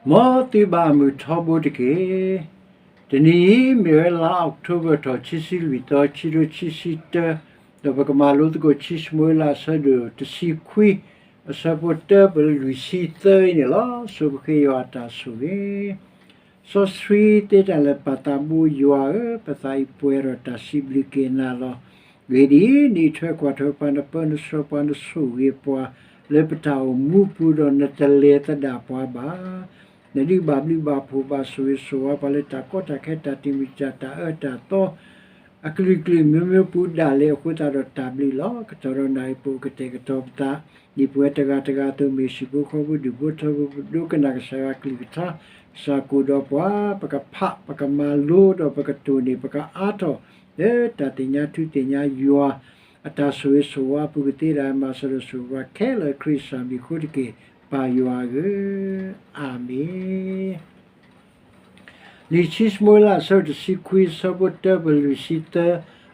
မ်သုဘၣ်မုၢ်ထီဘိတက့ၢ်. တနံၤအံၤ မ့ၢ်ဝဲလါအီးကထိဘၢၣ်ထီၣ် ခံဆံလွံၢ်သီ ခံကထိခံဆံတၢ, ဒီးပကမၤလိသကိးခံၡမူၤအ့လး အဆၢဒိၣ်တဆံခွံ အဆၢဖိတၢပၢၢ်လွံၢ်ဆံသၢအံၤန့ၣ်လီၤ. ဆိပဃ့ယွၤအတၢ်ဆိၣ်ဂ့ၤ စီဆှံသ့တၢ်လၢာ် ပၢ်သးဘိယွၤဧၢ, ပသးအံၤပှဲၤဒီးတၢ်စံးဘျုးက့ၤနၤလီၤ. အဂ့ၢ်ဒ်အံၤ, နအံးထွဲကွၢ်ထွဲပှၤ, နပၢနဆှၢပှၤ, နဆိၣ်ဂ့ၤပှၤ လၢပတၢ်အိၣ်မူပူၤ, ဒီးနတလဲၤသဒၣ်ပှၤဘၣ်. နဒုးဘၣ်ဘျုးဘၣ်ဖှိၣ်ဘၣ်ဆိၣ်ဂ့ၤဆိၣ်ဝါပှၤလၢတၢ်ကီတၢ်ခဲ တၢ်တမံၤတၢ် တၢ်အၢတၢ်သီ အကလုာ်ကလုာ် မျိုးမျိုးပူၤဒၣ်လဲာ်အဃိသတးဒီး တၢ်ဘျုးလီၤ. ကတီၤဒီးနၢ်ဟူပအိၣ် ကတဲာ်ကတီၤပသး ဒ်ပဝဲတဂၤတဂၤအသိး, မ့ၢ်ဟံၣ်ဖိဃီဖိ ဒူၣ်ဖိထၢဖိ ပဒိကနၣ်ကစၢ်ယွၤအကလုၢ်ကထါ, ကစၢ်ကအိၣ်ဒီးပှၤ, ပကဖး ပကမၤလိဒီး ပကတိၢ်န့ၢ် ပကအါထီၣ် လၢတၢ်သ့ၣ်ညါထူသ့ၣ်ညါယွၤ အတၢ်ဆိၣ်ဂ့ၤဆိၣ်ဝါအပူၤကသ့ဒီး မၤစၢၤဒီးဆိၣ်ဂ့ၤပှၤခဲလၢာ် ခရံာ်စၢ်မံၤအဃိတက့ၢ်, ပၢ်ယွၤဧၢ, အၤမ့ၣ်. လံာ်ခံၡမူၤအ့လး အဆၢဒိၣ်တဆံခွံ အဆၢဖိတၢပၢၢ်လွံၢ်ဆံသၢ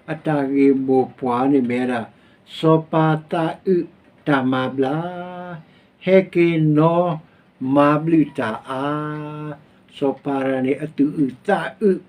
အတၢ်ဂ့ၢ်မိၢ်ပှၢ်န့ၣ်မ့ၢ်ဝဲဒၣ် စီၤပၤသးအုးတၢ်မၤဘျါ, ဟဲက့ၤနီၢ် မၤဘျုးတၢ်အါ. စီၤပၤတဂၤန့ၣ် အသူၣ်အုးသးအုး,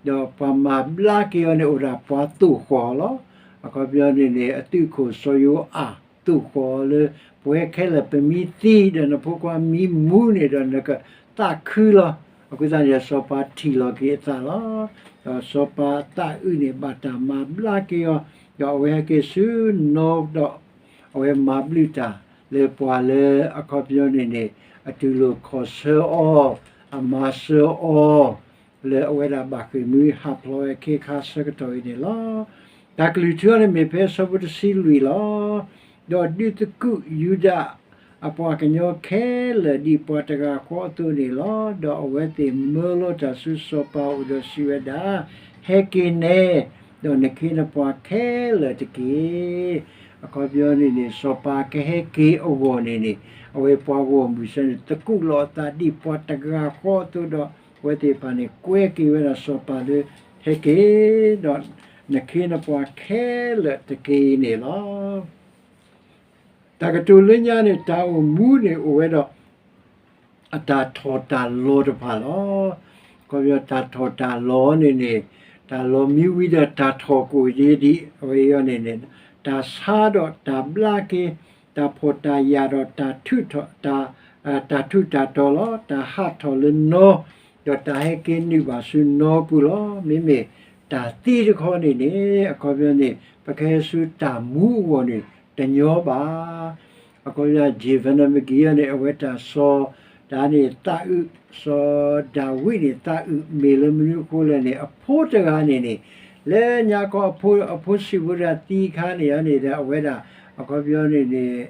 ဒီးပှၤမၤဘျါက့ၤအီၤန့ၣ် အိၣ်ဒၣ်ပှၤသိၣ်ဃီၣ်လီၤ. အခီပညီန့ၣ်န့ၣ် အသုးခိၣ်စီၤယိၤအၣ် သိၣ်ဃီၣ်လၢ ပဝဲခဲလၢာ်ပမ့ၢ်သံဒီး နဖိခွါမ့ၢ်မူန့ၣ်ဒီး နကသးခုလီၤ. အဃိသတးန့ၣ် စီၤပၤထံၣ်လီၤက့ၤအသးလီၤ. ဒီးစီၤပၤအသးအုးန့ၣ် ဘၣ်တၢ်မၤဘျါက့ၤအီၤ, ဒီးအဝဲဟဲက့ၤဆူနီၢ်ဒီး အဝဲမၤဘျုးတၢ်လၢပှၤလၢအခီပညီန့ၣ်န့ၣ် အတူၢ်လိာ်ခီၣ်ဆၢအီၤ, အမၤစၢၤအီၤ လၢအဝဲဒၣ်ဘၣ်ဃ့ၢ်မှံဟးဖျိးဝဲအခ့အခါဆၢကတီၢ်အံၤန့ၣ်လီၤ. တၢ်ကလုၢ်ထူအီၤန့ၣ်မ့ၢ်ဖဲအဆၢဖိတဆံလွံၢ်လီၤ. ဒီးဒုးသကုးယူဒၤအပှၤကညီခဲလၢာ်ဒ်ပှၤတဂၤဃီအသိးန့ၣ်လီၤ. ဒီးအဝဲသ့ၣ်မၢလီၤတၢ်ဆူစီၤပၤအအိၣ်ဒီးစံးဝဲဒၣ်, ဟဲက့ၤနဲ, ဒီးနခ့နပှၤခဲလၢာ်တက့ၢ်. အခီပညီန့ၣ်န့ၣ် စီၤပၤကဟဲက့ၤအဂီၢ်န့ၣ်န့ၣ် အဝဲပှၤဂီၢ်မုၢ်စၢန့ၣ် သကုးလီၤအသးဒ်ပှၤတဂၤဃီအသိးဒီး အဝဲသ့ၣ်တဖၣ်န့ၣ် ကွဲက့ၤဝဲဒၣ်စီၤပၤလၢ ဟဲက့ၤ, ဒီးနခ့နပှၤခဲလၢာ်တက့ၢ်န့ၣ်လီၤ. တၢ်ကတိၤလၢညါန့ၣ် တၢ်အိၣ်မူန့ၣ်အိၣ်ဝဲဒီး အတၢ်ထီၣ်တၢ်လီၤတဖၣ်လီၤ. အခီပညီတၢ်ထီၣ်တၢ်လီၤန့ၣ်န့ၣ် တၢ်လီၤမံဝံၤဒီးတၢ်ထီၣ်ကိၣ်ဒ်အံၤ အဝဲအံၤန့ၣ်န့ၣ် တၢ်ဆါဒီးတၢ်ဘျါက့ၤ, တၢ်ဖှီၣ်တၢ်ယာ်ဒီးတၢ်ထူးထီၣ်, တၢ်, တၢ်ထူးတၢ်တီၤလီၤ. တၢ်ဟးထီၣ်လၢနီၢ်, ဒီးတၢ်ဟဲက့ၤနုာ်ဘၣ်ဆူနီၢ်ပူၤလီၤ. မ့မ့ၢ်တၢ်သံတခီန့ၣ်န့ၣ် အခီပညီန့ၣ် ပကဟဲဆူတၢ်မူအဂီၢ်န့ၣ် တညီဘၣ်. အခီပညီ J Vernon McGee န့ၣ် အဝဲတၢ်စီၤ တၢ်န့ၣ်သးအုး, စီၤဒၤဝံးန့ၣ် သးအုးမ့ၢ်လၢမနုၤအဃိလဲၣ်န့ၣ် အဖိတဂၤန့ၣ်န့ၣ် လၢညါခီအဖိ အဖိဆံးဖိတဂၤသံအခါန့ၣ်န့ၣ်ဒီး အဝဲဒၣ် အခီပညီန့ၣ်န့ၣ်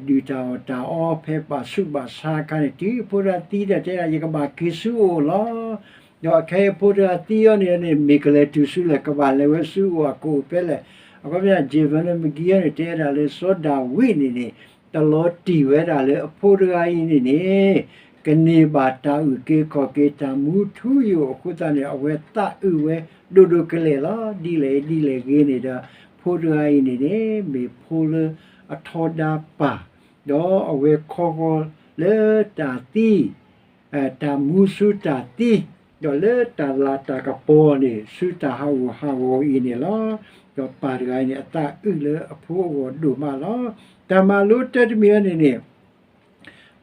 ဒုၣ်တၢ်အီၣ်တၢ်အီဖဲဘၣ်ဆူးဘၣ်ဆါအခါန့ၣ် တုၤအဖိတဂၤသံဒီး တဲဒၣ် ယကဘၣ်က့ၤဆူအအိၣ်လီၤ. ဒီးခဲအံၤအဖိတဂၤသံအီၤန့ၣ်န့ၣ် မ့ၢ်ကလဲၤတုၤဆူလဲၣ် ကဘၣ်လဲၤဝဲဆူအအိၣ်အကအိၣ်ဖဲလဲၣ်. အခီပညီ J Vernon McGee န့ၣ် တဲဒၣ်လၢစီၤဒၤဝံးန့ၣ်န့ၣ် တလီၤတံၢ်ဝဲဒၣ်လၢအဖိတဂၤအံၤန့ၣ်န့ၣ် ကန့ၢ်ဘၣ်တၢ်အုၣ်က့ၤခီၣ်က့ၤ တၢ်မူထူယိာ်အဃိသတးန့ၣ် အဝဲသးအုးဝဲဒိၣ်ဒိၣ်ကလဲာ်လီၤ. ဒ်လဲၣ်ဒ်လဲၣ်ဂ့ၤန့ၣ်ဒီး ဖိတဂၤအံၤန့ၣ်န့ၣ် မ့ၢ်ဖိလၢအထီဒါပၢ်, ဒီးအဝဲခီဂီၤလၢတၢ်သံ တၢ်မူဆူတၢ်သံ, ဒီးလၢတၢ်လၤတၢ်ကပီၤန့ၣ် ဆူတၢ်ဟးဂူာ်ဟးဂီၤအံၤန့ၣ်လီၤ. ဒီးပၢ်တဂၤအံၤန့ၣ် အသးအုးလၢအဖိအဂီၢ်ဒိၣ်မးလီၤ. တၢ်မၤလိတၢတမံၤအံၤန့ၣ်န့ၣ်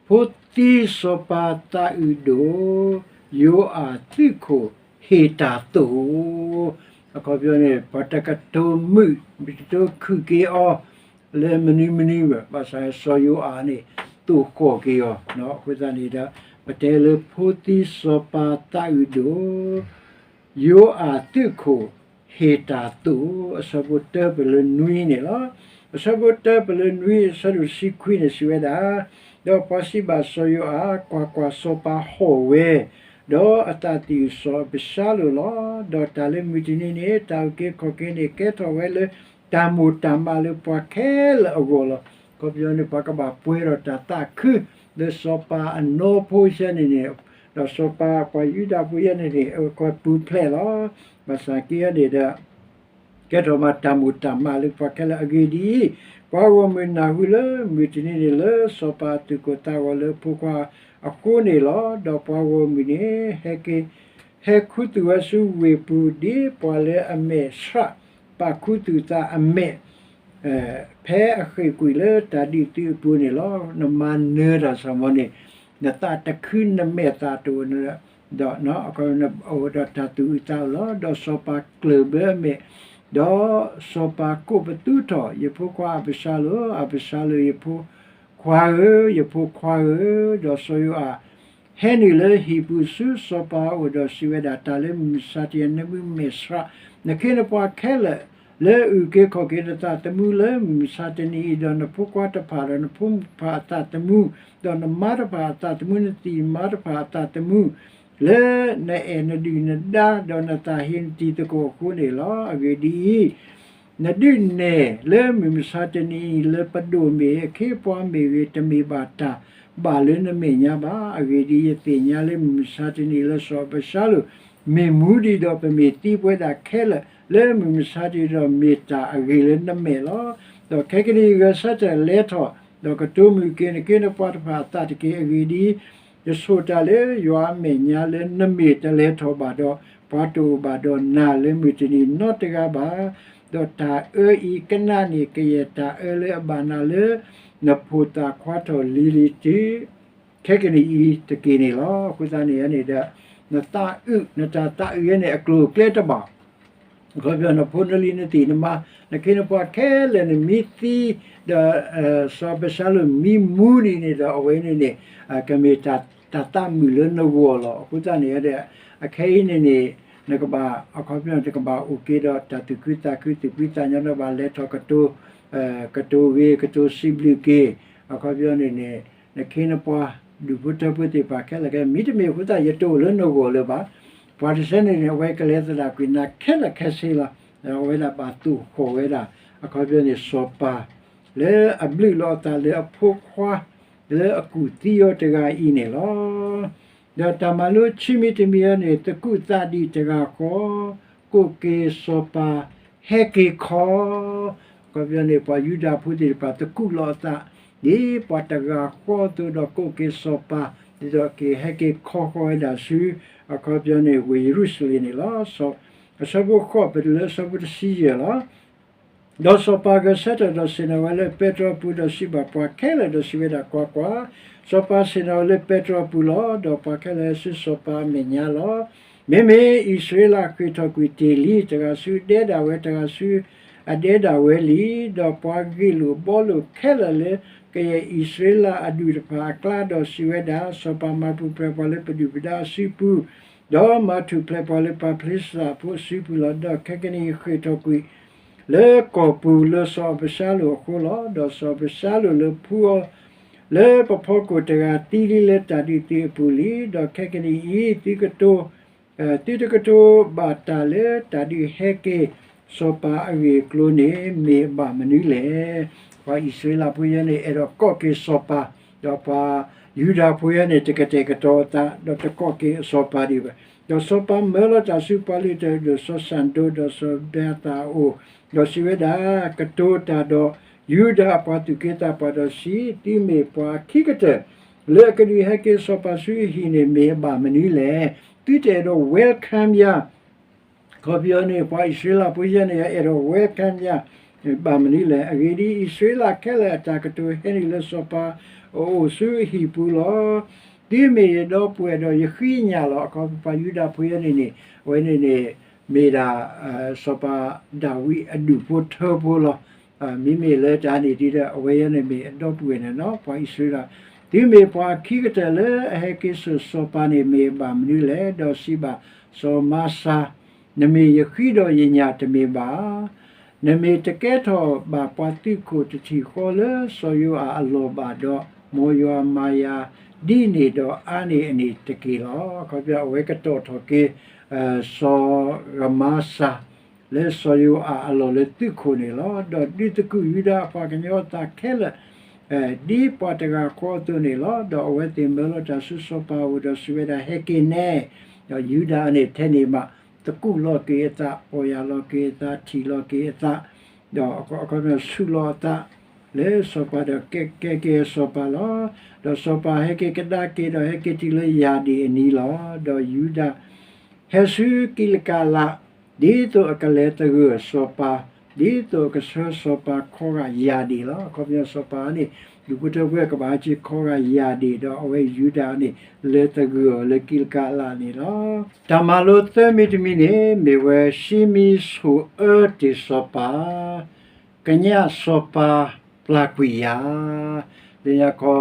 ဖိသံစီၤပၤသးအုးဒိၣ်, ယိၤအၣ်သုးခိၣ်ဟ့ၣ်တၢ်သိၣ်. အခီပညီန့ၣ် ပှၤတကတိၤမုာ် တကတိၤခုၣ်က့ၤအီၤ လၢမနုၤမနုၤဘၣ်, ဘၣ်ဆၣ်စီၤယိၤအၤန့ၣ် သိၣ်ဃီၣ်က့ၤအီၤ. အဃိသတးန့ၣ်ဒီး ပတဲလၢဖိသံစီၤပၤသးအုးဒိၣ်, ယိၤအၤသုးခိၣ်ဟ့ၣ်တၢ်သိၣ်, အဆၢဖိတၢပၢၢ်လၢနွံန့ၣ်လီၤ. အဆၢဖိတၢပၢၢ်လၢနွံ အဆၢဒိၣ်တဆံခွံန့ၣ် စံးဝဲဒၣ်, ဒီးပှၤစံးဘၣ်စီၤယိၤအၤ, ကွၢ်ကွၢ်, စီၤပၤဟီၣ်ဝဲ, ဒီးအသးသံၣ်စီၤအၤဘၡါလိၣ်လီၤ. ဒီးတၢ်လၢမုၢ်တနံၤန့ၣ် တၢ်အုၣ်က့ၤခီၣ်က့ၤန့ၣ် ကဲထီၣ်ဝဲလၢတၢ်မိၣ်တၢ်မးလၢပှၤခဲလၢာ်အဂီၢ်လီၤ. အခီပညီန့ၣ် ပှၤကဘၣ်ပှဲၤဒီးတၢ်သးခု လၢစီၤပၤအနီၢ်ဖိဆၢန့ၣ်န့ၣ်, ဒီးစီၤပၤပှၤယူဒၤဖိဆၢန့ၣ်န့ၣ် အဝဲကွၢ်ပူၤဖျဲးလီၤ. ဘၣ်ဆၣ်က့ၤအီၤန့ၣ်ဒီး ကဲထီၣ်မးတၢ်မိၣ်တၢ်မးလၢပှၤခဲလၢာ်အဂ့ၢ်ဒ်အံၤ, ပှၤဂီၢ်မုၢ်နၢ်ဟူလၢမုၢ်တနံၤန့ၣ်လၢစီၤပၤအသူၣ်ကိၢ်သးဂီၤလၢအဖိခွါအဃိန့ၣ်လီၤ. ဒီးပှၤဂီၢ်မုၢ်န့ၣ် ဟဲက့ၤ ဟဲခူသူၣ်ဝဲဆူဝ့ၢ်ပူၤ ဒ်ပှၤလၢအမဲာ်ဆှး ပာ်ခူသူၣ်သးအမဲာ် ဖဲအဃ့ၢ်ကွံာ်လၢတၢ်ဒုးသုးအပူၤန့ၣ်လီၤ. နမၤနၢၤတၢ်စ့ၢ်မ့ၢ်န့ၣ် နသးတခုနမဲာ်သးတအိၣ် ဒီးအိၣ်ဒီးတၢ်သူၣ်အုးသးအုးလီၤ. ဒီးစီၤပၤကျၢၢ်ဘၢအမဲာ်, ဒီးစီၤပၤကိးပသူထီၣ် ယဖိခွါအၤဘၡါလိၣ်, အၤဘၡါလိၣ်, ယဖိခွါဧၢ, ယဖိခွါဧၢ, ဒီးစီၤယိၤအၤ ဟဲနုာ်လၢဟံၣ်ပူၤဆူစီၤပၤအအိၣ်ဒီးစံးဝဲဒၣ်, တၢ်လၢမုၢ်မဆါတနံၤအံၤ နမ့ၢ်မဲာ်ဆှး နခ့နပှၤခဲလၢာ် လၢအုၣ်က့ၤခီၣ်က့ၤနသးသမူလၢမုၢ်မဆါတနံၤအံၤ, ဒီးနဖိခွါတဖၣ်, ဒီးနဖိမုၣ်တဖၣ်အသးသမူ, ဒီးနမါတဖၣ်အသးသမူ, နသံၣ်မါတဖၣ်အသးသမူ, လၢနအဲၣ်နဒုၣ်နဒါ, ဒီးနသးဟ့နတံၤသကိးအဃိန့ၣ်လီၤ. အဂ့ၢ်ဒ်အံၤ, နဒုးနဲၣ်လၢမုၢ်မဆါတနံၤအံၤ လၢပဒိၣ်မ့ၢ်အခ့အပှၤမ့ၢ်ဂ့ၤ, တမ့ၢ်ဘၣ်တၢ်ဘၣ်လၢနမဲာ်ညါဘၣ်. အဂ့ၢ်ဒ်အံၤ, ယသ့ၣ်ညါလၢမုၢ်မဆါတနံၤအံၤ လၢစီၤအၤဘၡါလိၣ် မ့ၢ်မူဒံးဒီး ပမ့ၢ်သံပဝဲဒၣ်ခဲလၢာ် လၢမုၢ်မဆါတနံၤအံၤဒီး မ့ၢ်တၢ်အဂ့ၤလၢနမဲာ်လီၤ. ဒီးခဲကနံၣ်အံၤ ဂဲၤဆၢထၢၣ်လဲၤထီၣ်, ဒီးကတိၤမုၢ်က့ၤနခ့နပှၤတဖၣ်အသးတက့ၢ်. အဂ့ၢ်ဒ်အံၤ, ယဆိၣ်တၢ်လၢယွၤအမဲာ်ညါလၢ နမ့ၢ်တလဲၤထီၣ်ဘၣ်ဒီး ပှၤတအိၣ်ဘၣ်ဒီးနၤလၢမုၢ်တနံၤနီတဂၤဘၣ်. ဒီးတၢ်အၢအံၤကနၣ်န့ၣ် ကယဲၢ်တၢ်အၢလၢအဘၣ်နၤလၢ နဖိသၣ်ခွါထီၣ်လံၤလံၤတုၤ ခဲကနံၣ်အံၤတက့ၢ်န့ၣ်လီၤ. အဃိသတးန့ၣ်န့ၣ်ဒီး နသးအုး, နတၢ်သးအုးန့ၣ် အကျိၤအကျဲတဘၣ် အခီပညီ နဖိနလံၤနသံၣ်နမါ နခ့နပှၤခဲလၢာ်န့ၣ် မ့ၢ်သံ, ဒီးစီၤအၤဘၡါလိၣ်မ့ၢ်မူဒံးန့ၣ်ဒီး အဝဲန့ၣ်န့ၣ် ကမ့ၢ်တၢ်သးမုာ်လၢနဂီၢ်လီၤ. အဃိသတးန့ၣ်ဒီး အခဲအံၤန့ၣ်န့ၣ် နကဘၣ် အခီပညီ နကဘၣ်အိၣ်က့ၤဒီးတၢ်သူၣ်ခုသးခု သူၣ်ဖှံသးညီ နဘၣ်လဲၤထီၣ်ကတိၤ ကတိၤဂ့ၤ ကတိၤစံးဘျုးက့ၤ အခီပညီန့ၣ်န့ၣ် နခ့နပှၤ ဒူၣ်ဖိထၢဖိသ့ၣ်တဖၣ်ခဲလၢာ်ခဲဆ့ မ့တမ့ၢ်အဃိသတး ယတအိၣ်လၢနဂီၢ်လၢၤဘၣ်. ပှၤတဆၢန့ၣ်န့ၣ် အဝဲကလဲၤသဒၣ်ကွံာ်နၤခဲလၢာ်ခဲဆ့လီၤ. အဝဲဒၣ်ဘၣ်သိၣ်ဃီၣ်ဝဲဒၣ် အခီပညီန့ၣ် စီၤပၤ လၢအဘျုးလီၤအသးလၢအဖိခွါ လၢအကူၣ်သံအီၤတဂၤအံၤန့ၣ်လီၤ. ဒီးတၢ်မၤလိခံမံၤတမံၤအံၤန့ၣ် သကူးသးဒံးတဂၤဃီ ကိးက့ၤစီၤပၤ ဟဲက့ၤခီ အခီပညီန့ၣ် ပှၤယူဒၤဖိသ့ၣ်တဖၣ် သကူးလီၤအသး ဒ်ပှၤတဂၤဃီအသိးဒီး ကိးက့ၤစီၤပၤ ဒ်သိးက့ၤဟဲက့ၤခီဃီဝဲဒၣ်ဆူ အခီပညီန့ၣ် ဝ့ၢ်ယရူၤၡလ့ၣ်န့ၣ်လီၤ. အဆၢဖိဃိး ပတုၤလၢအဆၢဖိတဆံယဲၢ်လီၤ. ဒီးစီၤပၤဂဲၤဆၢထၢၣ်ဒီးဆ့ၣ်နီၤဝဲလၢပဲတြီအပူၤ ဒီးစံးဘၣ်ပှၤခဲလၢာ်ဒီးစံးဝဲဒၣ်, ကွၢ်ကွၢ်, စီၤပၤဆ့ၣ်နီၤဝဲလၢပဲတြီအပူၤလီၤ. ဒီးပှၤခဲလၢာ်ဟဲဆူစီၤပၤအမဲာ်ညါလီၤ. မ့မ့ၢ်အံၣ်စရ့လးဃ့ၢ်ထီၣ်ကွံာ်တ့ၢ်လံ, တဂၤဆူအဒဲဒၣ်ဝဲ, တဂၤဆူအဒဲဒၣ်ဝဲလံ. ဒီးပှၤဂ့ၢ်လိာ်ဘှီလိာ်ခဲလၢာ်လၢ ကယဲၢ်အံၣ်စရ့လးအဒူၣ်တဖၣ်အကျါ, ဒီးစံးဝဲဒၣ်, စီၤပၤမၤပူၤဖျဲးပှၤလၢပဒုၣ်ပဒါအစုပူၤ, ဒီးမၤထူၣ်ဖျဲးပှၤလၢပၤဖလ့ၡသးဖိအစုပူၤလီၤ. ဒီးခဲကနံၣ်အံၤဃ့ၢ်ထီၣ်ကွံာ် လၢကီၢ်ပူၤလၢစီၤအၤဘၡါလိၣ်အဃိလီၤ. ဒီးစီၤအၤဘၡါလိၣ်လၢဖှူအီၤ လၢပဖီခိၣ်တဂၤသံလံလၢတၢ်ဒုးသုးအပူၤလံ. ဒီးခဲကနံၣ်အံၤ သုကတိၤ သုတကတိၤဘၣ်တၢ်လၢတၢ်ဒုးဟဲက့ၤစီၤပၤအဂ့ၢ်အကျိၤန့ၣ် မ့ၢ်အဘၣ်မနုၤလဲၣ်. ပှၤအံၣ်စရ့လးဖိယဲန့ၣ် အဲၣ်ဒိးကိးက့ၤစီၤပၤ, ဒီးပှၤယူဒၤဖိယဲန့ၣ် တကတဲာ်ကတီၤအသး ဒီးတကိးက့ၤစီၤပၤဒံးဘၣ်. ဒီးစီၤပၤမၢလီၤတၢ်ဆူပှၤလုၢ်တၢ်အုၣ်ဒိၣ်စီၤစၤဒိး ဒီးစီၤဘ့ၤအသၣ်အအိၣ်, ဒီးစံးဝဲဒၣ်, ကတိၤတၢ်ဒီးယူဒၤအပှၤသူၣ်က့သးပှၢ်ဒီးစံး, သုမ့ၢ်ပှၤခံကတၢၢ် လၢအကဒုးဟဲက့ၤစီၤပၤဆူအဟံၣ်န့ၣ် မ့ၢ်အဘၣ်မနုၤလဲၣ်. သုတအဲၣ်ဒိး welcome ယၤ အခီပညီန့ၣ် ပှၤအံၣ်စရ့လးဖိယဲန့ၣ် အဲၣ်ဒိး welcome ယၤ ဘၣ်မနုၤလဲၣ်. အဂ့ၢ်ဒ်အံၤ, အံၣ်စရ့လးခဲလၢာ်အတၢ်ကတိၤဟဲနုာ်လၢစီၤပၤအအိၣ်ဆူအဟံၣ်ပူၤလီၤ. သုမ့ၢ်ယဒီပုၢ်ဝဲၢ်ဒီးယဃံညၣ်လီၤ. အခီပညီ ပှၤယူဒၤဖိယဲန့ၣ်န့ၣ် အဝဲန့ၣ်န့ၣ် မ့ၢ်ဒၣ် စီၤပၤဒၤဝံးအဒူၣ်ဖိထၢဖိလီၤ. မ့မ့ၢ်လၢတၢ်န့ၣ်ဒ်ဒီး အဝဲယဲန့ၣ်မ့ၢ်အဒီပုၢ်ဝဲၢ်န့ၣ်လီၤ. ပှၤအံၣ်စရ့လး, သုမ့ၢ်ပှၤခံကတၢၢ်လၢအဟဲက့ၤစိာ်စီၤပၤန့ၣ် မ့ၢ်အဘၣ်မနုၤလဲၣ်. ဒီးစံးဘၣ်စီၤမၤစၤ, နမ့ၢ်ယဃံဒီးယညၣ်တမ့ၢ်ဘၣ် နမ့ၢ်တကဲထီၣ်ဘၣ်ပှၤသုးခိၣ်တထံၣ်ဃီလၢစီၤယိၤအၤအလီၢ်ဘၣ်ဒီး, မ်ယွၤမၤယၤဒ်န့ၣ်ဒီးအါန့ၢ်အန့ၣ်တက့ၢ်လီၤ. အခီပညီ အဝဲကတီၢ်ထီၣ်က့ၤ စီၤမၤစၤ လၢစီၤယိၤအၤအလီၢ်လၢသုးခိၣ်န့ၣ်လီၤ. ဒီးဒုးသကုၤယူဒၤအပှၤကညီအသးခဲလၢာ် ဒ်ပှၤတဂၤဃီအသိးန့ၣ်လီၤ. ဒီးအဝဲသ့ၣ်မၢလီၤတၢ်ဆူစီၤပၤအအိၣ်ဒီးစံးဝဲဒၣ်, ဟဲက့ၤနဲ, ဒီးယူဒၤန့ၣ်ထဲန့ၣ်မး သကူးလီၤက့ၤအသး, အီၣ်ယၢ်လီၤက့ၤအသး, ထံၣ်လီၤက့ၤအသး, ဒီးအခီပညီဆူးလီၤအသး လၢစီၤပၤဒီးကဲကဲက့ၤစီၤပၤလီၤ. ဒီးစီၤပၤဟဲက့ၤကဒါက့ၤဒီးဟဲက့ၤတုၤလၢယၤဒ့ၣ်အနံၤလီၤ. ဒီးယူဒၤ ဟဲဆူကံလကၤလး ဒ်သိးအကလဲၤသဂၢၢ်စီၤပၤ, ဒ်သိးအကဆှၢစီၤပၤခီဂာ်ယၤဒ့ၣ်လီၤ. အခီပညီစီၤပၤန့ၣ် ဒူၣ်ဖိထၢဖိကဘၣ်ဟဲက့ၤခီဂာ်ယၤဒ့ၣ် ဒီးအဝဲယူဒၤန့ၣ် လဲၤသဂၢၢ်အီၤလၢကံလကၤလးန့ၣ်လီၤ. တၢ်မၤလိသၢမံၤတမံၤန့ၣ် မ့ၢ်ဝဲၡံမံဆိၣ်အၢတ့ၢ်စီၤပၤ ကညးစီၤပၤပျၢ်ကွံာ်ယၤ, လၢညါခီ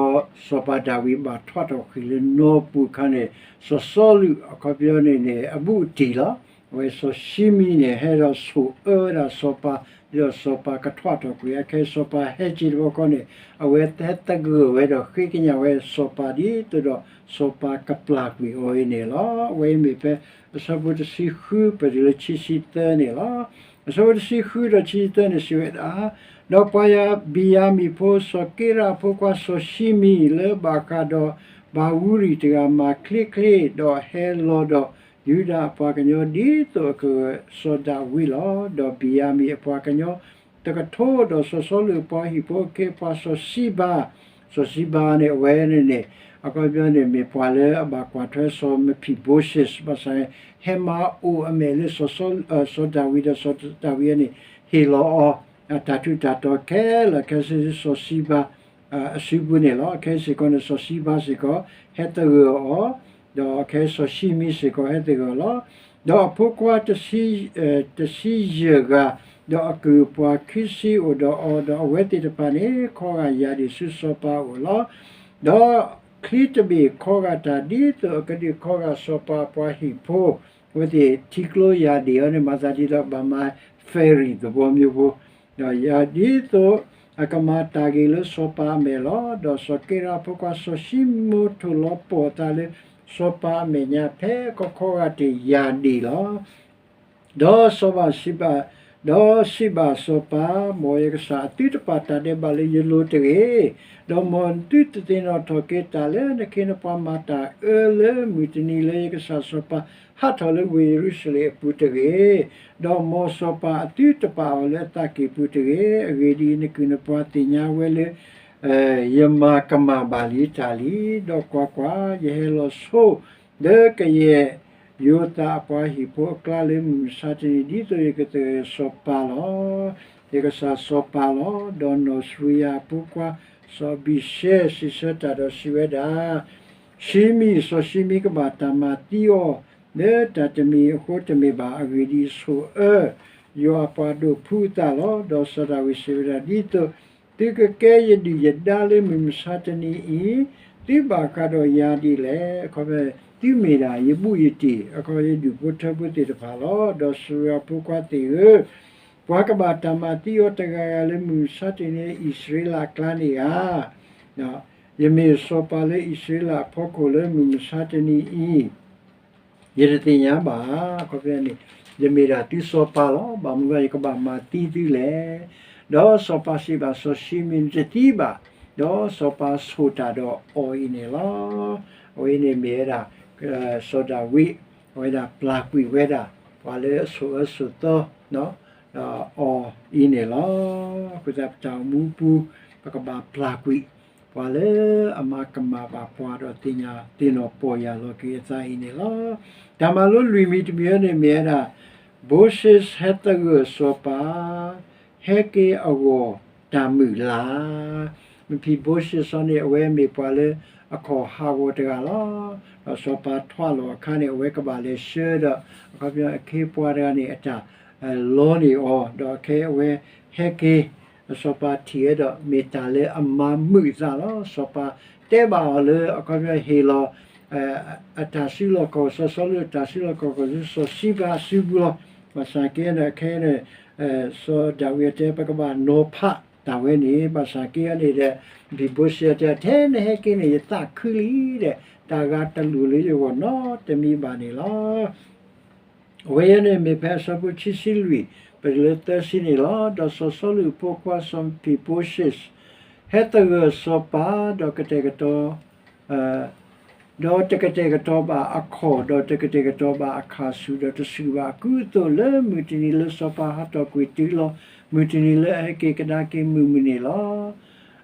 စီၤပၤဒၤဝံးဘၣ်ထွးထီၣ်ဃံာ်လၢနီၢ်ပူၤအခါန့ၣ် စီၤစီလူးအခီပညီန့ၣ်န့ၣ် အဘူးအတံၢ်လီၤ. အဝဲစီၤၡံမံန့ၣ် ဟဲဒီးဆိၣ်အၢဝဲဒၣ်စီၤပၤ, ဒီးစီၤပၤကထွးထီၣ်ကွံာ် အခဲစီၤပၤဟဲက့ၤတဘျီဃီန့ၣ် အဝဲဟဲသဂၢၢ်ဝဲဒီးဃ့ကညးဝဲစီၤပၤ ဒ်သိးဒီးစီၤပၤကပျၢ်ကွံာ်အီၤအံၤန့ၣ်လီၤ. အဝဲအံၤမ့ၢ်ဖဲအဆၢဖိတဆံဃု ပတုၤလၢခံဆံသၢန့ၣ်လီၤ. အဆၢဖိတဆံဃုဒီးခံဆံသၢန့ၣ်စံးဝဲဒၣ်, ဒီးပှၤယၤဘံၤယၤမံၣ်ဖိ စီၤက့ရၣ်အဖိခွါစီၤၡံမံ လၢဘၣ်ဃးဒီးဘၤဧူရံၣ်တဂၤ မၤချ့ချ့ ဒီးဟဲလီၤဒီးယူဒၤအပှၤကညီ ဒ်သိးအကဂၢၢ်စီၤဒၤဝံးလီၤ. ဒီးဘံၤယၤမံၣ်အပှၤကညီတကထိ ဒီးစီၤစီလူးအပှၤဟံၣ်ဖိအခ့အပှၤစီၤစံဘါ, စီၤစံဘါန့ၣ် အဝဲန့ၣ်န့ၣ် အခီပညီန့ၣ် မ့ၢ်ပှၤလၢအဘၣ်ကွၢ်ထွဲစီၤမဖံးဘိၡ့ ဘၣ်ဆၣ် ဟဲမၤအိၣ်အမဲာ်လၢစီၤစီ စီၤဒၤဝံး ဒီးစီၤဒၤဝံးန့ၣ် ဟ့ၣ်လီၤအီၤ တၢ်ထူးတၢ်တီၤခဲလၢာ် ခဲစ့ၢ်စီၤစံဘါ အစုပူၤန့ၣ်လီၤ. အခဲစ့ၢ်ကီးန့ၣ် စီၤစံဘါစ့ၢ်ကီး ဟဲသဂၢၢ်အီၤ, ဒီးအခဲစီၤၡံမံစ့ၢ်ကီး ဟဲသဂၢၢ်အီၤလီၤ. ဒီးအဖိခွါ တဆံယဲၢ်ဂၤ, ဒီးအကုၢ်အပှၤခံဆံအိၣ်ဒီးအီၤ, ဒီးအဝဲသ့ၣ်တဖၣ်န့ၣ် ခီဂာ်ယၤဒ့ၣ်ဆူစီၤပၤအအိၣ်လီၤ. ဒီးချံတဘ့ၣ်ခီဂာ်တၢ် ဒ်သိးအကဒုးခီဂာ်စီၤပၤအပှၤဟံၣ်ဖိ, အဝဲသ့ၣ်ထံကျိယၤဒ့ၣ်အီၤန့ၣ် မၤသးဒ်သိးဘၣ်မၤ ferry သဘောမျိုးဖိ, ဒီးယၤဒ်သိးအကမၤတၢ်ဂ့ၤလၢစီၤပၤအမဲာ်လီၤ. ဒီးစီၤက့ရၣ်ဖိခွါစီၤၡံမိထိၣ်လီၤပှီၢ်အသးလၢစီၤပၤအမဲာ်ညါ ဖဲကခီဂာ်တ့ၢ်ယၤဒ့ၣ်လီၤ. ဒီးစီၤဘးစံးဘၣ်, ဒီးစံးဘၣ်စီၤပၤ, မ်ယကစၢ်အသုတပာ်တၢ်ဒဲးဘးလၢယလိၤတဂ့ၤ, ဒီးမ်နသုတသ့ၣ်နီၣ်ထီၣ်က့ၤတၢ်လၢနခ့နပှၤမၤတၢ်အၢလၢမုၢ်တနံၤလၢယကစၢ်စီၤပၤဟးထီၣ်လၢဝ့ၢ်ယရူၤၡလ့ၣ်အပူၤတဂ့ၤ, ဒီးမ်စီၤပၤအသုတပာ်အီၤလၢအသးကံၢ်ပူၤတဂ့ၤ. အဂ့ၢ်ဒ်အံၤ, နကုၢ်နပှၤသ့ၣ်ညါဝဲလၢ ယမၤကမၣ်ဘၣ်လံတၢ်လံ, ဒီးကွၢ်ကွၢ်, ယဟဲလီၤဆိ လၢကယဲၢ်ယိၤသးအပှၤဟံၣ်ဖိအကျါလၢမုၢ်မဆါတနံၤ ဒ်သိးယကသဂၢၢ်စီၤပၤလီၤ. ယကစၢ်စီၤပၤလီၤ. ဒီးနီၢ်စရံယၤအဖိခွါစီၤအဘံၤၡဲစံးဆၢတၢ်ဒီးစံးဝဲဒၣ်, ၡံမံ, စီၤၡံမံကဘၣ်တၢ်မၤသံအီၤ လၢတၢ်တမံၤအဃိတမ့ၢ်ဘၣ်. အဂ့ၢ်ဒ်အံၤ, ဆိၣ်အၢယွၤအပှၤဒိးဖှူအသးလီၤ. ဒီးစီၤဒၤဝံးစံးဝဲဒၣ်, ဒ်သိးသုကကဲယဒုၣ်ယဒါလၢမုၢ်မဆါတနံၤအံၤ, သုဘၣ်ဃးဒီးယၤဒ်လဲၣ်. အခီပညီ, သုမ့ၢ်ဒၣ်ယဘူးယတံၢ်, အခီပညီ ယဒူၣ်ဖိထၢဖိသ့ၣ်တဖၣ်လီၤ. ဒီးစရံယၤအဖိခွါသ့ၣ်ဧၢ, ပှၤကဘၣ်တၢ်မၤသံအီၤတဂၤဂၤလၢမုၢ်မဆါတနံၤ အံၣ်စရ့လးအကျါန့ၣ်ဧါ. ယမ့ၢ်စီၤပၤလၢအံၣ်စရ့လးအဖီခိၣ်လၢမုၢ်မဆါတနံၤအံၤ ယတသ့ၣ်ညါဘၣ်. အခီပညီန့ၣ် ယမ့ၢ်ဒၣ်သုစီၤပၤလီၤ. ဘၣ်မနုၤယကဘၣ်မၤသံသုလဲၣ်. ဒီးစီၤပၤစံးဘၣ်စီၤၡံမံ, နတသံဘၣ်. ဒီးစီၤပၤဆိၣ်တၢ်ဒီးအီၤအံၤန့ၣ်လီၤ. အဝဲန့ၣ်မ့ၢ်ဝဲဒၣ် စီၤဒၤဝံး, အဝဲဒၣ်ပျၢ်ကွံာ်ဝဲဒၣ် ပှၤလၢအဆိၣ်အၢဆိၣ်သီ အီၤအံၤန့ၣ်လီၤ. အဃိသတး ပတၢ်အိၣ်မူပူၤ ပကဘၣ်ပျၢ်ကွံာ် ပှၤလၢအမၤကမၣ်ဘၣ်ပှၤဒီးသ့ၣ်ညါသ့ၣ်နီၣ်ပီၢ်ယၢ်လီၤက့ၤအသးအံၤန့ၣ်လီၤ. တၢ်မၤလိလွံၢ်မံၤတမံၤန့ၣ်မ့ၢ်ဝဲဒၣ် ဘိၡ့ဟဲသဂၢၢ်စီၤပၤ ဟဲက့ၤအဂီၢ်တၢ်မုာ်လၢ်. မဖံးဘိၡ့စီန့ၣ် အဝဲမ့ၢ်ပှၤလၢအခီၣ်ဟးဂီၤတဂၤလီၤ. ဒီးစီၤပၤထွးလီၤအခါန့ၣ် အဝဲကဘၣ်လဲၤဆှၢဒီး အခီပညီအခ့အပှၤတဂၤန့ၣ် အတၢ်လီန့ၢ်အီၤ, ဒီးအခဲအဝဲဟဲက့ၤ စီၤပၤထံၣ်ဝဲဒီး မ့ၢ်တၢ်လၢအမၤမုာ်အသးလီၤ. စီၤပၤတဲဘၣ်အီၤလၢ အခီပညီဟ့ၣ်လီၤ အတၢ်စုလီၢ်ခီၣ် စီၤစီလူးအတၢ်စုလီၢ်ခီၣ် ခီၣ်ဆူစီၤစံဘါအစုပူၤလီၤ. ဘၣ်ဆၣ်က့န့ၣ် ခဲအံၤန့ၣ် စီၤဒၤဝံးတဲ ပကဘၣ်နီၤဖးတၢ်ဝဲန့ၣ် ဘၣ်ဆၣ်က့အံၤန့ၣ်ဒီး မဖံးဘိၡ့တဲ ထဲနဟဲက့ၤန့ၣ် ယသးခုလံဒီး တၢ်ဂၤတလိၣ်လၢယဂီၢ်နီတမံၤဘၣ်န့ၣ်လီၤ. အဝဲအံၤန့ၣ်မ့ၢ်ဖဲအဆၢဖိခံဆံလွံၢ် ပတုၤလၢသၢဆံန့ၣ်လီၤ. ဒီးစီၤစီလူးအဖိခွါစီၤမဖံးဘိၡ့ ဟဲသဂၢၢ်စီၤပၤ ဒီးကတဲာ်ကတီၤ ဒီးတကတဲာ်ကတီၤဘၣ်အခီၣ် ဒီးတကတဲာ်ကတီၤဘၣ်အခၣ်ဆူၣ် ဒီးတဆူၣ်ဘၣ်အကူအသိး လၢမုၢ်တနံၤလၢစီၤပၤဟးထီၣ်ကွံာ်တုၤလီၤ. မုၢ်တနံၤလၢအဟဲက့ၤကဒါက့ၤမုာ်မုာ်န့ၣ်လီၤ.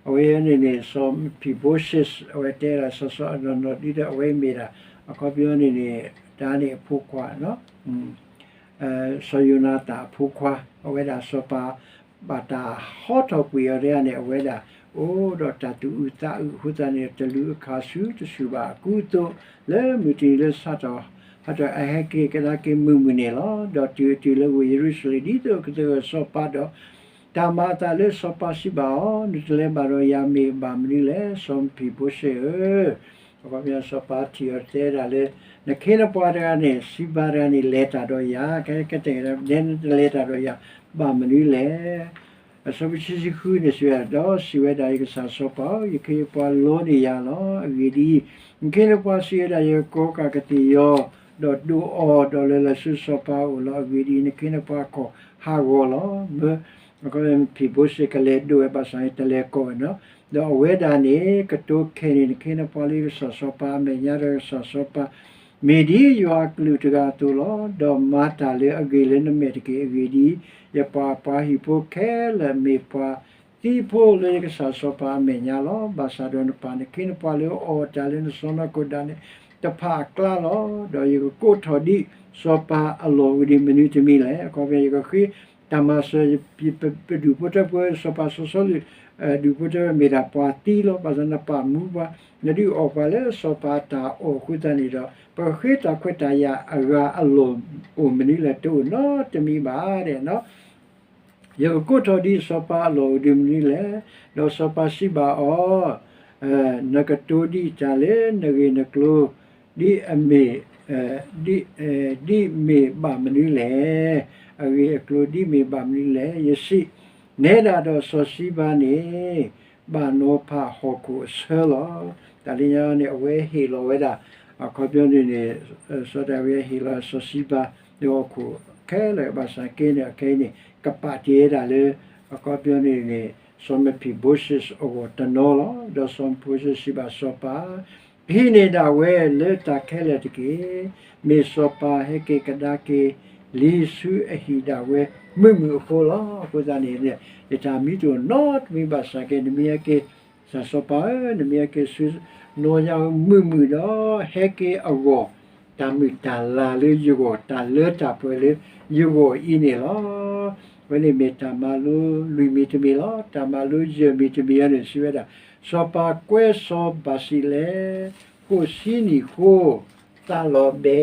အဝဲန့ၣ်န့ၣ် စီၤမဖံဘိၡ့ အဝဲတဲဒၣ်စီၤစီၤအနီၢ်နီၢ်ဒ်ဒီး အဝဲမ့ၢ်ဒၣ် အခီပညီန့ၣ်န့ၣ် ဒါန့ၣ်အဖိခွါ စီၤယိၤနၤသၣ်အဖိခွါ အဝဲဒၣ်စီၤပၤ ဘၣ်တၢ်ဟီထီၣ်ကွံာ်အီၤတဂၤန့ၣ် အဝဲဒၣ်အိၣ်ဒီးတၢ်သူၣ်အုးသးအုးအဃိသတးန့ၣ် တလူၤအခးဆူတဆူၣ်ဘၣ်အကူအသိး လၢမုၢ်တနံၤလၢဆၣ်ထီၣ် ဟးထီၣ်အဟဲက့ၤကဒါက့ၤမုာ်မုာ်န့ၣ်လီၤ. ဒီးတုၤအတုၤလၢဂီၢ်ယရူၤၡလ့ၣ် ဒ်သိးကသဂၢၢ်စီၤပၤဒီး တၢ်မၤအသးလၢစီၤပၤစံးဘၣ်အီၤ, နတလဲၤဘၣ်ဒီးယၤမ့ၢ်ဘၣ်မနုၤလဲၣ်, စီၤမဖံဘိၡ့ဧၢ. အခီပညီစီၤပၤထံၣ်အီၤတဲဒၣ်လၢ နခ့နပှၤတဂၤန့ၣ် စံးဘၣ်တဂၤန့ၣ် လဲၤတၢ်ဒီးယၤ, ခဲကတဲာ် နတလဲၤတၢ်ဒီးယၤ ဘၣ်မနုၤလဲၣ်. အဆၢဖိခံဆံဃုန့ၣ်စံးဝဲဒၣ်, ဒီးစံးဝဲဒၣ် ယကစၢ်စီၤပၤဧၢ, ယခ့ယပှၤလီန့ၢ်ယၤလီၤ. အဂ့ၢ်ဒ်အံၤ, နခ့နပှၤစံးဝဲဒၣ် ယကကိးကၢ်ကသ့ၣ်ယီၤ, ဒီးဒိးအီၤ, ဒီးလဲၤလၢဆူစီၤပၤအအိၣ်လီၤ. အဂ့ၢ်ဒ်အံၤ, နခ့နပှၤခီၣ်ဟးဂီၤလီၤ. မ့ၢ် မဖံဘိၡ့ကလဲၤဒိးဝဲဘၣ်ဆၣ်န့ၣ် တလဲၤကိးဝဲနီၤ, ဒီးအဝဲဒၣ်န့ၣ် ကတိၤခဲန့ၣ် နခ့နပှၤလၢယကစၢ်စီၤပၤအမဲာ်ညါ ဒီးကစၢ်စီၤပၤ မ့ၢ်ဒ်ယွၤအကလူးတဂၤအသိးလီၤ. ဒီးမၤတၢ်လၢအဂ့ၤလၢနမဲာ်တက့ၢ်. အဂ့ၢ်ဒ်အံၤ, ယပှၤပှၤဟံၣ်ဖိခဲလၢာ်မ့ၢ်ပှၤသံဖိလၢယကစၢ်စီၤပၤအမဲာ်ညါလီၤ. ဘၣ်ဆၣ်ဒီးနပၢ်နခ့နပှၤလၢအီၣ်တၢ်လၢနစီၢ်နီၤခိၣ်ဒၣ်နဲ တဖၣ်အကျါလီၤ. ဒီးယကကိးထီၣ်ဒံးစီၤပၤအလီၢ်အိၣ်ဒံးမနုၤတမံၤလဲၣ်. အခီပညီ ယကဃ့တၢ်မၤစၢၤ ပဒူၣ်ဖိထၢဖိ စီၤပၤစီၤစီလူး ဒူၣ်ဖိထၢဖိမ့ၢ်ဒၣ်ပှၤသံလီၤ. ဘၣ်ဆၣ်နပာ်မူပှၤ နဒုးအီၣ်ပှၤလၢစီၤပၤတၢ်အီၣ်အဃိသတးန့ၣ်ဒီး ပဃ့တၢ်ခွဲးတၢ်ယာ်အဂၤအလီၢ်အိၣ်မနုၤလဲၣ်, တအိၣ်နီတမံၤဘၣ်ဒီး ယကကိးထီၣ်ဒံးစီၤပၤအလီၢ်အိၣ်ဒံးမနုၤလဲၣ်. ဒီးစီၤပၤစံးဘၣ်အီၤ, နကတိၤဒံးတၢ်လၢနဂ့ၢ်နကျိၤ ဒ်အမ့ၢ်, ဒ်, ဒ်မ့ၢ်ဘၣ်မနုၤလဲၣ်. အဂ့ၢ်အကျိၤဒ်မ့ၢ်ဘၣ်မနုၤလဲၣ်. ယစံး, နဲဒၣ်ဒီးစီၤစံဘါန့ၣ် ဘၣ်နီၤဖးဟီၣ်ခိၣ်အဆၢလီၤ. တၢ်လၢညါန့ၣ် အဝဲဟ့ၣ်လီၤဝဲဒၣ် အခီပညီန့ၣ်န့ၣ် စီၤဒၤဝံးဟ့ၣ်လီၤစီၤစံဘါ လၢဟီၣ်ခိၣ်ခဲလၢာ် ဘၣ်ဆၣ်က့န့ၣ် အခဲအံၤန့ၣ် ကပာ်တ့ၢ်ဝဲဒၣ်လၢ အခီပညီန့ၣ်န့ၣ် စီၤမဖံဘိၡ့အဂီၢ်တနီၤလီၤ. ဒီးစီၤမဖံဘိၡ့စံးဘၣ်စီၤပၤ, ပဟံးန့ၢ်ဒၣ်ဝဲလၢတၢ်ခဲလၢာ်တက့ၢ်. မ့ၢ်စီၤပၤဟဲက့ၤကဒါက့ၤလံဆူအဟံၣ်ဒၣ်ဝဲမုာ်မုာ်အဃိလီၤ. အဃိသတးန့ၣ် ယတၢ်မံတအိၣ်နီတမံၤဘၣ်ဆၣ်က့ နမ့ၢ်ဟဲက့ၤ ကစၢ်စီၤပၤဧၢ, နမ့ၢ်ဟဲက့ၤဆူနီၢ်ညါမုာ်မုာ်ဒီး ဟဲက့ၤအဂီၢ် တၢ်မုာ်တၢ်လၤလၢယဂီၢ် တၢ်လၢတၢ်ပှဲၤလၢယဂီၢ်အံၤန့ၣ်လီၤ. အဝဲန့ၣ်မ့ၢ်တၢ်မၤလိလွံၢ်မံၤတမံၤလီၤ. တၢ်မၤလိယဲၢ်မံၤတမံၤအံၤန့ၣ် စံးဝဲဒၣ်, စီၤပၤကွဲစီၤဘၤစံးလဲး ဃိးဆံနံၣ်ဃိ သးလီၤဘဲ,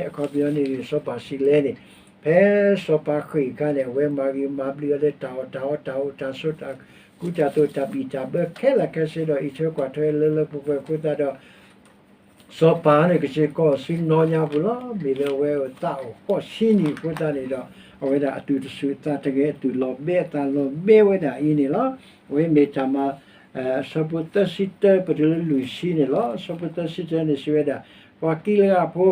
အခီပညီန့ၣ် စီၤဘၤစံးလဲးန့ၣ် ဖဲစီၤပၤဃ့ၢ်အခါန့ၣ် အဝဲမၤဂ့ၤမၤဘျုးအီၤလၢတၢ်အီၣ်တၢ်အီတၢ်အိၣ်တၢ်ဆိးတၢ်ကူတၢ်သိးတၢ်ဘံၣ်တၢ်ဘၢခဲလၢာ်ခဲဆ့ဒီး အံးထွဲကွၢ်ထွဲလၢလၢပှဲၤပှဲၤအဃိသတးဒီး စီၤပၤန့ၣ် ကစ့ၢ်ကီးဆူနီၢ်ညါပူၤလီၤ. မ့ၢ်လၢအဝဲအသးအိၣ်ဃိးဆံနံၣ်အဃိသတးန့ၣ်ဒီး အဝဲဒၣ်အသူၣ်တဆူၣ်သးတဂဲၤ အသူၣ်လီၤဘဲအသးလီၤဘဲဝဲဒၣ်အံၤန့ၣ်လီၤ. အဝဲမ့ၢ်တၢ်မၤ အဆၢဖိသၢဆံတၢ ပတုၤလၢလွံၢ်ဆံန့ၣ်လီၤ. အဆၢဖိသၢဆံတၢန့ၣ် စံးဝဲဒၣ်, ပှၤကံလဂၤဖိ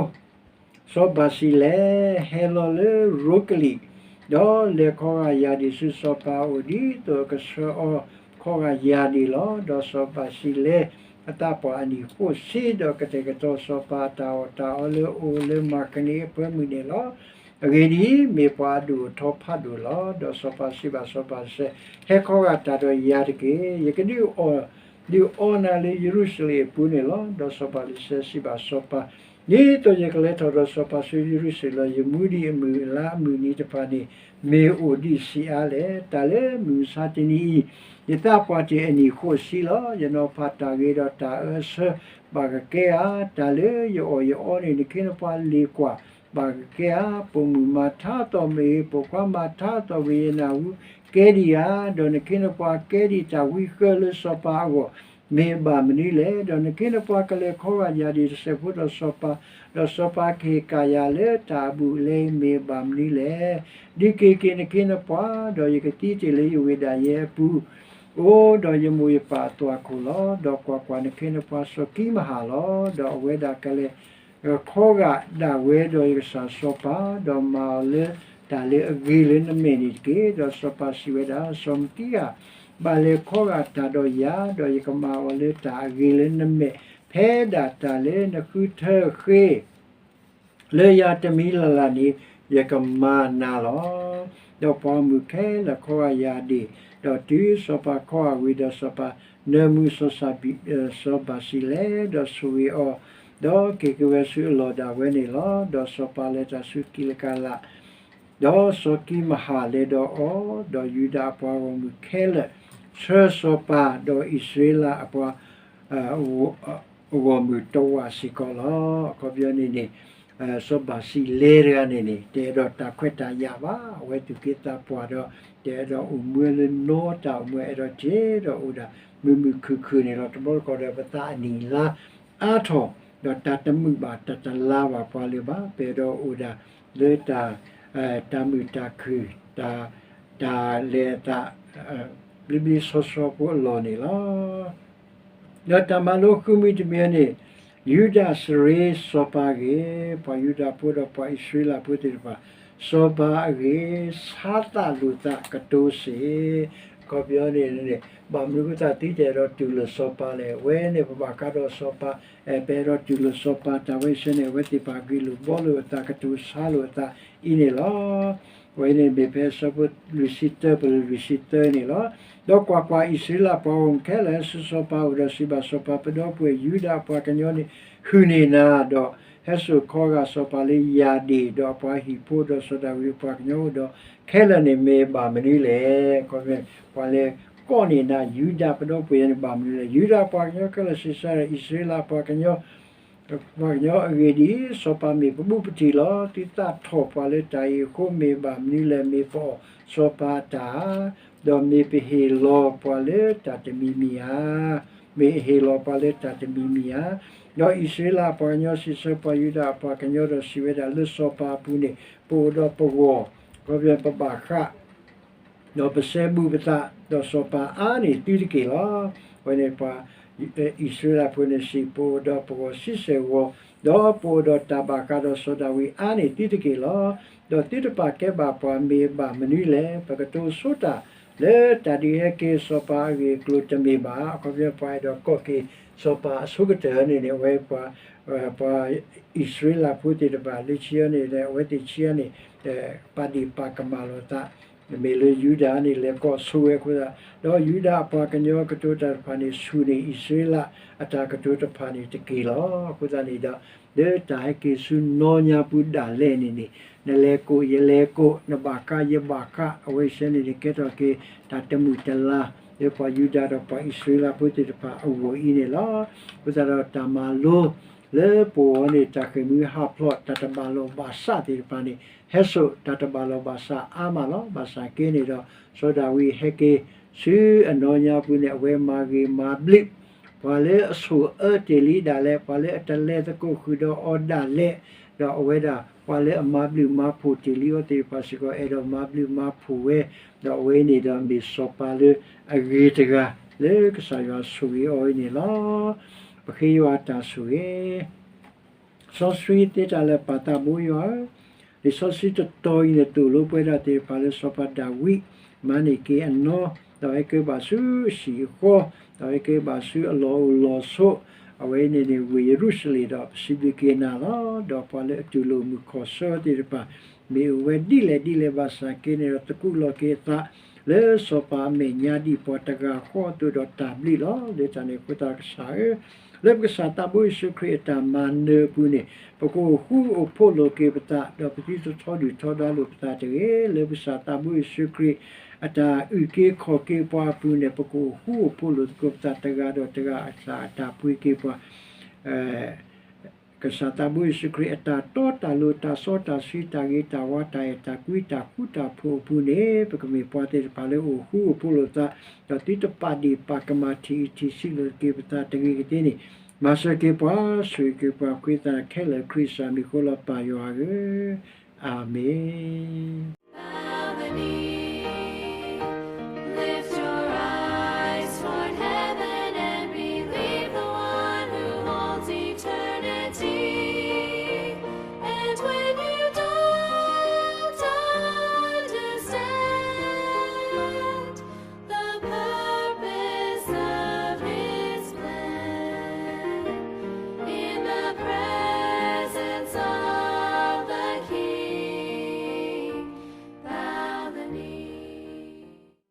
စီၤဘၤစံးလဲး ဟဲလီၤလၢရိကလံး ဒီးလဲၤခီဂာ်ယၤဒံးဆူစီၤပၤအအိၣ် ဒ်သိးကဆှၢအီၤခီဂာ်ယၤဒံးလီၤ. ဒီးစီၤဘၤစံးလဲး အသးပှၢ်အနံၣ်ဃိးဆံ ဒီးကတဲာ်ကတီၤစီၤပၤအတၢ်အီၣ်တၢ်အီလၢအအိၣ်လၢမၤကနံၤအပၢမုၢ်န့ၣ်လီၤ. အဂ့ၢ်ဒ်အံၤ, မ့ၢ်ပှၤအဒိၣ်အထီဖးဒိၣ်လီၤ. ဒီးစီၤပၤစံးဘၣ်စီၤဘၤစံးလဲး, ဟဲခီဂာ်တၢ်ဒီးယၤတက့ၢ်. ယကဒုးအီၣ် ဒုးအီနၤလၢယရူၤၡလ့ၣ်အပူၤန့ၣ်လီၤ. ဒီးစီၤဘၤစံးလဲးစံးဘၣ်စီၤပၤ, ဒ်သိးယကလဲၤထီၣ်ဒီးစီၤပၤဆူယရူၤၡလ့ၣ်လီၤ. ယမူဒံးအမုၢ်အလါအမုၢ်နံၤတဖၣ်န့ၣ် မ့ၢ်အိၣ်ဒံးဆံးအါလဲၣ်. တၢ်လၢမုၢ်မဆါတနံၤအံၤ ယသးပှၢ်တ့ၢ်အနံၣ်ဃိးဆံလီၤ. ယနီၤဖးတၢ်ဂ့ၤဒီးတၢ်အၢအဆၢဘၣ်ကကဲဧါ. တၢ်လၢယအီၣ်ယအီန့ၣ် နခ့နပှၤလ့ၤကွၢ်ဘၣ်ကကဲဧါ. ပိာ်မုၣ်မၤထါသီၣ်မ့ၢ်ဂ့ၤ, ပိာ်ခွါမၤထါသီၣ်မ့ၢ်ဂ့ၤ ယနၢ်ဟူကဲဒံးဧါ. ဒီးနခ့နပှၤကဲဒံးတၢ်ဝံဃၢလၢစီၤပၤအဂီၢ် မ့ၢ်ဘၣ်မနုၤလဲၣ်. ဒီးနခ့နပှၤကလဲၤခီဂာ်ယၤဒံးတစဲးဖိဒီးစီၤပၤ, ဒီးစီၤပၤကဟ့ၣ်ကၣ်ယၤလၢတၢ်အဘူးအလဲအံၤ မ့ၢ်ဘၣ်မနုၤလဲၣ်. ဒုးက့ၤက့ၤနခ့နပှၤ, ဒီးယကသံတ့ၢ်လၢယဝ့ၢ်ဒၣ်ယဲအပူၤ အိၣ်ဒီးယမိၢ်ယပၢ်အသွၣ်ခိၣ်လီၤ. ဒီးကွၢ်ကွၢ်, နခ့နပှၤစီၤကံမဟၣ်လီၤ. ဒီးအဝဲဒၣ်ကလဲၤ ခီဂာ်ဒၣ်ဝဲဒီးယကစၢ်စီၤပၤ, ဒီးမၤအီၤလၢတၢ်လၢအဂ့ၤလၢနမဲာ်န့ၣ်တက့ၢ်. ဒီးစီၤပၤစံးဝဲဒၣ်, စီၤမသံဧၢ, ဘၣ်လဲၤခီဂာ်တၢ်ဒီးယၤ, ဒီးယကမၤအီၤလၢတၢ်အဂ့ၤလၢနမဲာ်, ဖဲဒၣ်တၢ်လၢနဃုထၢဃ့ လၢယၤတမံၤလၢ်လၢ်န့ၣ် ယကမၤနၤလီၤ. ဒီးပှၤဂီၢ်မုၢ်ခဲလၢာ်ခီဂာ်ယၢ်ဒ့ၣ်, ဒီးတုၤစီၤပၤခီဂာ်ဝံၤဒီးစီၤပၤနၢမူစီၤစၣ်ဘံ, စီၤဘၤစံလဲ, ဒီးဆိၣ်ဂ့ၤအီၤ, ဒီးက့ၤက့ၤဝဲဆူအလီၢ်ဒၣ်ဝဲန့ၣ်လီၤ. ဒီးစီၤပၤလဲၤတၢ်ဆူကံးလကၤလး, ဒီးစီၤကံးမဟၣ်လဲၤဒီးအီၤ, ဒီးယူဒၤအပှၤဂီၢ်မုၢ်ခဲလၢာ် ဆှၢစီၤပၤ, ဒီးအံၣ်စရ့လးအပှၤ ဂီၢ်မုၢ်တဝာ်စ့ၢ်ကီးလီၤ. အခီပညီန့ၣ်န့ၣ် စီၤဘၤစံလဲတဂၤန့ၣ်န့ၣ် တအဲၣ်ဒိးတၢ်ခွဲးတၢ်ယာ်ဘၣ်. အဝဲသူၣ်က့သးပှၢ်ဒီး တအဲၣ်ဒိးအိၣ်မူလၢနီတၢ်အိၣ်မူ, အဲၣ်ဒိးတ့ဒီးအိၣ်ဒၣ်မုာ်မုာ်ခုၣ်ခုၣ်န့ၣ်လီၤ. တဘျီတခီၣ်ဒီးပသးအနံၣ်အလါအါထီၣ်, ဒီးတၢ်တမုာ်ဘၣ် တၢ်တလၤဘၣ်ပှၤလၢၤဘၣ်. ပအဲၣ်ဒိးအိၣ်ဒၣ်လၢတၢ်, တၢ်မုာ်တၢ်ခုၣ်, တၢ်, တၢ်လဲၤအသး ဘျ့ဘျ့ဆှီဆှီဖိအလီၢ်န့ၣ်လီၤ. ဒီးတၢ်မၤလိဃုမံၤတမံၤန့ၣ်, ယူဒၤစရ့စီၤပၤအဂ့ၢ်, ပှၤယူဒၤဖိဒီးပှၤအံၣ်စရ့လးဖိသ့ၣ်တဖၣ်, စီၤပၤအဂ့ၢ် ဆါသးလိာ်သးကတိၤစ့ၢ်, အခီပညီန့ၣ်န့ၣ် ဘၣ်မနုၤအဃိသတးသုတအဲၣ်ဒိးတူၢ်လိာ်စီၤပၤလဲၣ်. ဝဲန့ၣ်ပဘၣ်ဃးဒီးစီၤပၤ, ပအဲၣ်ဒိးတူၢ်လိာ်စီၤပၤတၢ်ဝဲဆၢန့ၣ် အဝဲသ့ၣ်တဖၣ်ဂ့ၢ်လိာ်ဘှီလိာ်အသး ကတိၤဆါလိာ်အသးအံၤန့ၣ်လီၤ. အဝဲန့ၣ်မ့ၢ်ဖဲအဆၢဖိလွံၢ်ဆံသၢ ပလၢလွံၢ်ဆံသၢန့ၣ်လီၤ. ဒီးကွၢ်ကွၢ်, အံၣ်စရ့လးပှၤဂီၢ်မုၢ်ခဲလၢာ်ဟဲစိာ်စီၤပၤအအိၣ်ဒီးစံးဘၣ်စီၤပၤ, ပဒီပုၢ်ဝဲၢ်ယူဒၤအပှၤကညီန့ၣ် ဟုၣ်န့ၢ်နၤ, ဒီးဟဲစိာ်ခီဂာ်စီၤပၤလၢယၢ်ဒ့ၣ်, ဒီးအပှၤဟံၣ်ဖိ, ဒီးစီၤဒၤဝံးအပှၤကညီအိၣ်ဒီးခဲလၢာ်န့ၣ်မ့ၢ်ဘၣ်မနုၤလဲၣ်. ခီဖျိပှၤလဲၤကိးန့ၢ်နၤ ယူဒၤပဒီပုၢ်ဝဲၢ်န့ၣ် ဘၣ်မနုၤလဲၣ်. ယူဒၤပှၤကညီခဲလၢာ်စံးဆၢဒီး အံၣ်စရ့လးပှၤကညီ ပှၤကညီအဂ့ၢ်ဒ်အံၤ, စီၤပၤမ့ၢ်ပဘူးပထံးလီၤ. သုသးထီၣ်ပှၤလၢတၢ်အံၤအဃိ, မ့ၢ်ဘၣ်မနုၤလဲၣ်. မ့ၢ်ပအီၣ်စီၤပၤအတၢ်ဧါ, ဒီးမ့ၢ်ပဟ့ၣ်လီၤပှၤလၢတၢ်တမံၤမံၤဧါ. မ့ၢ်အဟ့ၣ်လီၤပှၤလၢတၢ်တမံၤမံၤဧါ. ဒီးအံၣ်စရ့လးအပှၤကညီစံးဆၢပှၤယူဒၤအပှၤကညီဒီးစံးဝဲဒၣ်, လၢစီၤပၤအပူၤန့ၣ် ပအိၣ်ဒီးပဂီၢ်, ခီဖျိပဘၣ်ဃး ဒီးပစဲဘူးပသး, ဒီးစီၤပၤအါန့ၢ်သုတက့ၢ်လီၤ. အဝဲန့ၣ်ပှၤအံၣ်စရ့လးဖိန့ၣ်စံး, ပအိၣ်ဒီးပဂီၢ်ဆံဆဲၣ်ဂီၤ, ဒီးပအိၣ်ဒီးတၢ်ဘၣ်ဃးဒီးစီၤဒၤဝံးအါန့ၢ်သုတက့ၢ်လီၤ. ဒီးသုတပာ်ကဲဘၣ်ပှၤမ့ၢ်ဘၣ်မနုၤလဲၣ်. ပကတိၤဆိတၢ်လၢတၢ်ဒုးဟဲက့ၤစီၤပၤအဂ့ၢ်အကျိၤတမ့ၢ်ဘၣ်. အခီပညီပှၤအဲၣ်ဒိးကိးက့ၤစီၤပၤအဆိကတၢၢ်န့ၣ်န့ၣ် အဝဲပှၤ ပှၤအံၣ်စရ့လးဖိသ့ၣ်တဖၣ်လၢခံန့ၣ် အဝဲသ့ၣ်ခံန့ၣ် ပာ်ဒ့ၣ်ပာ်ကမၣ်လိာ်သး, မ့ၢ်လၢယူဒၤန့ၣ် လဲၤကိးဆိဝဲအဃိသတး, ဒီးယူဒၤအပှၤကညီကတိၤတၢ်တဖၣ်န့ၣ် ဆူၣ်န့ၢ်အံၣ်စရ့လးအတၢ်ကတိၤတဖၣ်န့ၣ်တက့ၢ်လီၤ. အဃိသတးန့ၣ်ဒီး လၢတၢ်ဟဲက့ၤဆူနီၢ်ညါပူၤဒၣ်လဲာ်န့ၣ်န့ၣ်, နလဲၤကိးယလဲၤကိး, နဘၣ်ဃးယဘၣ်ဃး, အဝဲဆၢန့ၣ်န့ၣ် ကဲထီၣ်က့ၤတၢ်တမုာ်တလၤ လၢပှၤယူဒၤဒီးပှၤအံၣ်စရ့လးဖိသ့ၣ်တဖၣ်အဂီၢ်အံၤန့ၣ်လီၤ. အဃိသတးဒီးတၢ်မၤလိလၢပဂီၢ်န့ၣ် တၢ်ဃ့ၢ်မှံဟးဖျိး တၢ်တဘၣ်လိာ်ဘၣ်စးသ့ၣ်တဖၣ်န့ၣ် ဟဲစိာ်တၢ်တဘၣ်လိာ်ဘၣ်စးအါမးလီၤ. ဘၣ်ဆၣ်က့န့ၣ်ဒီး စီၤဒၤဝံးဟဲက့ၤဆူအနီၢ်ညါပူၤန့ၣ် အဝဲမၤဂ့ၤမၤဘျုး ပှၤလၢအဆိၣ်အၢတ့ၢ်လံဒၣ်လဲာ်, ပှၤလၢအတလဲၤသကိးဃုာ်ဒီးအီၤဒၣ်လဲာ်, ဒီးအဝဲဒၣ်ပှၤလၢအမၤဘျုးမၤဖှိၣ်တ့ၢ်လံအီၤသ့ၣ်တဖၣ်စ့ၢ်ကီး အဲၣ်ဒိးမၤဘျုးမၤဖှိၣ်ဝဲ, ဒီးအဝဲန့ၣ်ဒီးမ့ၢ်စီၤပၤလၢအဂ့ၤတဂၤ လၢကစၢ်ယွၤဆိၣ်ဂ့ၤအီၤအံၤန့ၣ်လီၤ. ပဃ့ယွၤအတၢ်ဆိၣ်ဂ့ၤ စီဆှံသ့တၢ်လၢာ်ပၢ်သးဘိယွၤဧၢ, လံာ်စီဆှံတတီၤအံၤန့ၣ် သိၣ်လိပှၤဒၣ်သ့ၣ်တဖၣ်လၢစီၤပၤဒၤဝံး မၤန့ၢ်က့ၤအနီၢ်, ဒီးဟဲက့ၤဘၣ်ဆူအဟံၣ်အဃီ, ဒီးဟဲက့ၤဘၣ်ဆူအလီၢ်အိၣ်လီၢ်ဆိး, အဝဲန့ၣ်န့ၣ် ဝ့ၢ်ယရူၤၡလ့ၣ်ဒီး ပစံးဘျုးက့ၤနၤလီၤ. ဒီးပှၤလၢအတူၢ်လိာ်မုာ်ခီၣ်ဆၢသ့ၣ်တဖၣ် မ့ၢ်အိၣ်ဝဲဒ်လဲၣ်ဒ်လဲၣ်ဘၣ်ဆၣ်က့န့ၣ်ဒီး သကူးလီၤက့ၤအသး လၢစီၤပၤအမဲာ်ညါဒ်ပှၤတဂၤဃီအသိးဒီးတၢ်ဘျုးလီၤ. လၢတၢ်န့ၣ်အဃိသတးကစၢ်ဧၢ, လၢပကစၢ်သးဘိယ့ၣ်ၡူးခရံာ်အတၢ်မၤနၢၤအပူၤန့ၣ် ပကအိၣ်ဃူအိၣ်ဖိးလိာ်က့ၤပသး, ဒီးပသုတထီဒုၣ်ထီဒါလိာ်ပသးတဂ့ၤ. လၢပကစၢ်သးဘိယ့ၣ်ၡူးခရံာ်အတၢ်အုၣ်က့ၤခီၣ်က့ၤပှၤအပူၤန့ၣ် ပကအိၣ်ဃူအိၣ်ဖိးလိာ်သကိးပသးတဂၤဒီးတဂၤအကျါ အတၢ်ပှ့ၤက့ၤပှၤ ကစၢ်သးဘိယ့ၣ်ၡူးခရံာ်အတၢ်တီတၢ်လိၤ တၢ်စီတၢ်ဆှံ တၢ်ဂ့ၤတၢ်ဝါ တၢ်အဲၣ်တၢ်ကွံ တၢ်ဃူတၢ်ဖိးအပူၤန့ၣ် ပကမ့ၢ်ပှၤသ့ၣ်တဖၣ်လၢအိၣ်ဃူအိၣ်ဖိးလိာ်သး, ဒီးသုတပာ်ဒ့ၣ်ပာ်ကမၣ်ထံၣ်အံၤထံၣ်ဆံးလိာ်က့ၤပသးတဂ့ၤကသ့န့ၣ်, မၤစၢၤက့ၤပှၤ ဆိၣ်ဂ့ၤက့ၤပှၤ ဃ့သးခဲလၢာ်ခရံာ်စၢ်မံၤဃိလီၤပၢ်ယွၤဧၢ, အၤမ့ၣ်.